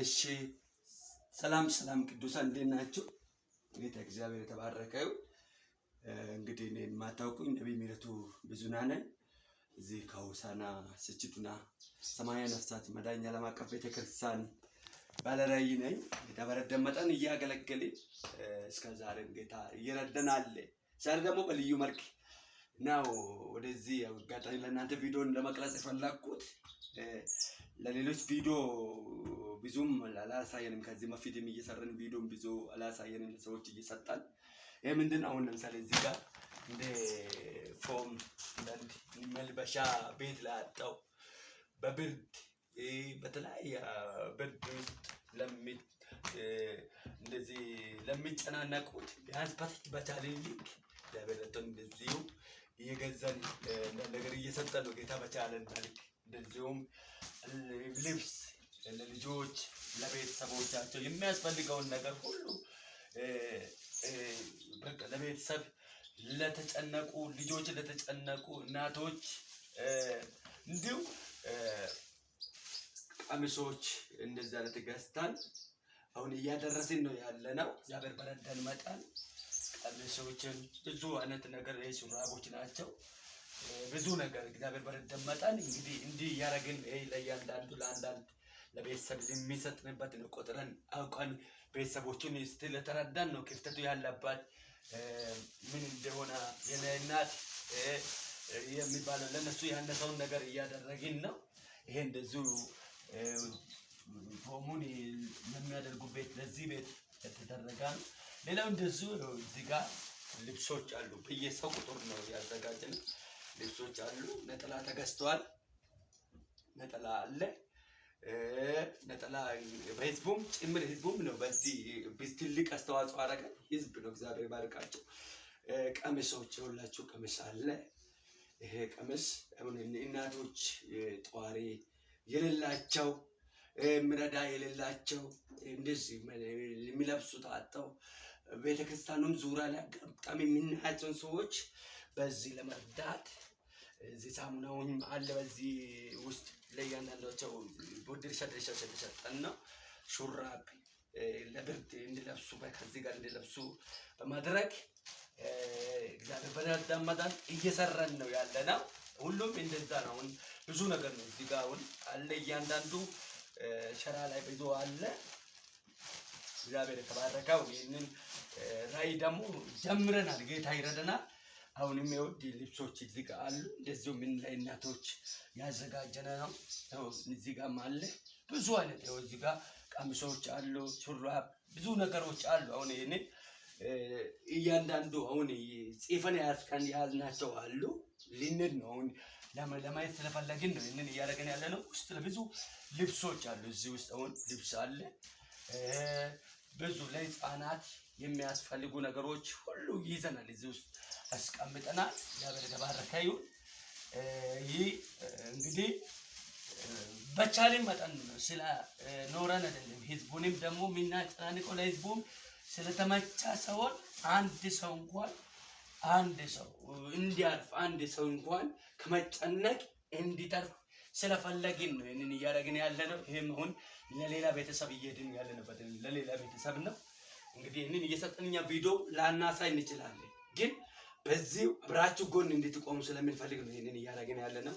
እሺ፣ ሰላም ሰላም፣ ቅዱሳን እንዴት ናችሁ? ጌታ እግዚአብሔር የተባረከ ይሁን። እንግዲህ እኔን የማታውቁኝ ነቢይ ምህረቱ ብዙና ነኝ። እዚህ ከሆሳዕና ስችቱና 80 ነፍሳት መዳኛ ዓለም አቀፍ ቤተክርስቲያን ባለራዕይ ነኝ። ጌታ በረዳን መጠን እያገለገልን እስከ ዛሬም ጌታ እየረዳን አለ። ዛሬ ደግሞ በልዩ መልክ ነው ወደዚህ አጋጣሚ ለእናንተ ቪዲዮን ለመቅረጽ የፈለግኩት። ለሌሎች ቪዲዮ ብዙም አላሳየንም። ከዚህ በፊትም እየሰራን ቪዲዮም ብዙ አላሳየንም፣ ለሰዎች እየሰጣን። ይህ ምንድን ነው? አሁን ለምሳሌ እዚህ ጋር እንደ ፎም አንዳንድ መልበሻ ቤት ላጣው፣ በብርድ በተለያየ ብርድ ውስጥ እንደዚህ ለሚጨናነቁት ቢያንስ በቻልን ልክ እግዚአብሔር ረድቶን እንደዚሁ እየገዛን አንዳንድ ነገር እየሰጠን ነው። ጌታ በቻለን መልክ እንደዚሁም ልብስ ለልጆች ለቤተሰቦቻቸው የሚያስፈልገውን ነገር ሁሉ በቃ ለቤተሰብ ለተጨነቁ ልጆች፣ ለተጨነቁ እናቶች እንዲሁ ቀሚሶች እንደዚህ አይነት ገዝተን አሁን እያደረስን ነው ያለ ነው። እግዚአብሔር በረዳን መጠን ቀሚሶችን ብዙ አይነት ነገር፣ ሹራቦች ናቸው። ብዙ ነገር እግዚአብሔር በረዳን መጠን እንግዲህ እንዲህ እያደረግን ይሄ ለእያንዳንዱ ለአንዳንድ ለቤተሰብ የሚሰጥንበት ነው። ቆጥረን አውቀን ቤተሰቦቹን ስለተረዳን ነው ክፍተቱ ያለባት ምን እንደሆነ የኔ እናት የሚባለው ለነሱ ያነሰውን ነገር እያደረግን ነው። ይሄ እንደዚሁ ፎሙን ለሚያደርጉ ቤት ለዚህ ቤት የተደረገ ነው። ሌላው እንደዚሁ እዚህ ጋር ልብሶች አሉ። በየሰው ቁጥር ነው ያዘጋጀነው። ልብሶች አሉ። ነጠላ ተገዝተዋል። ነጠላ አለ። ነጠላ በህዝቡም ጭምር ህዝቡም ነው በዚህ ትልቅ አስተዋጽኦ አደረገ። ህዝብ ነው፣ እግዚአብሔር ባርካቸው። ቀሚሶች የሁላችሁ ቀሚስ አለ። ይሄ ቀሚስ አሁን እናቶች ጧሪ የሌላቸው፣ ምረዳ የሌላቸው፣ እንደዚህ የሚለብሱት አጥተው ቤተክርስቲያኑም ዙሪያ ላይ በጣም የምናያቸውን ሰዎች በዚህ ለመርዳት እዚህ ሳሙናውን አለ። በዚህ ውስጥ ለእያንዳንዳቸው ድርሻ ድርሻ ስለተሰጠን ነው። ሹራብ ለብርድ እንዲለብሱ ከዚህ ጋር እንዲለብሱ በማድረግ እግዚአብሔር በረዳን መጠን እየሰራን ነው ያለ ነው። ሁሉም እንደዛ ነው። አሁን ብዙ ነገር ነው እዚህ ጋር አሁን አለ። እያንዳንዱ ሸራ ላይ ብዙ አለ። እግዚአብሔር የተባረከው። ይህንን ራዕይ ደግሞ ጀምረናል። ጌታ ይረዳናል። አሁን የሚወድ ልብሶች እዚህ ጋር አሉ። እንደዚሁ ምን ላይ እናቶች ያዘጋጀነ ነው። እዚህ ጋርም አለ ብዙ አይነት፣ ይኸው እዚህ ጋር ቀሚሶች አሉ፣ ሹራብ፣ ብዙ ነገሮች አሉ። አሁን ይሄንን እያንዳንዱ አሁን ጽፈን ያስቀን ያዝናቸው አሉ። ልንድ ነው አሁን ለማየት ስለፈለግን ነው ይህንን እያደረግን ያለ ነው። ውስጥ ብዙ ልብሶች አሉ። እዚህ ውስጥ አሁን ልብስ አለ። ብዙ ለህፃናት የሚያስፈልጉ ነገሮች ሁሉ ይዘናል። እዚህ ውስጥ አስቀምጠናል። እግዚአብሔር የተባረከ ይሁን። ይህ እንግዲህ በቻልን መጠን ነው፣ ስለ ኖረን አይደለም። ህዝቡንም ደግሞ የምናጨናንቀው ለህዝቡም ስለተመቻ ሰውን አንድ ሰው እንኳን አንድ ሰው እንዲያርፍ፣ አንድ ሰው እንኳን ከመጨነቅ እንዲተርፍ ስለፈለግን ነው ይህንን እያደረግን ያለ ነው። ይህም አሁን ለሌላ ቤተሰብ እየሄድን ያለንበት ለሌላ ቤተሰብ ነው። እንግዲህ ይህንን እየሰጠን እኛ ቪዲዮ ላናሳይ እንችላለን፣ ግን በዚህ አብራችሁ ጎን እንድትቆሙ ስለምንፈልግ ነው ይህንን እያደረግን ያለ ነው።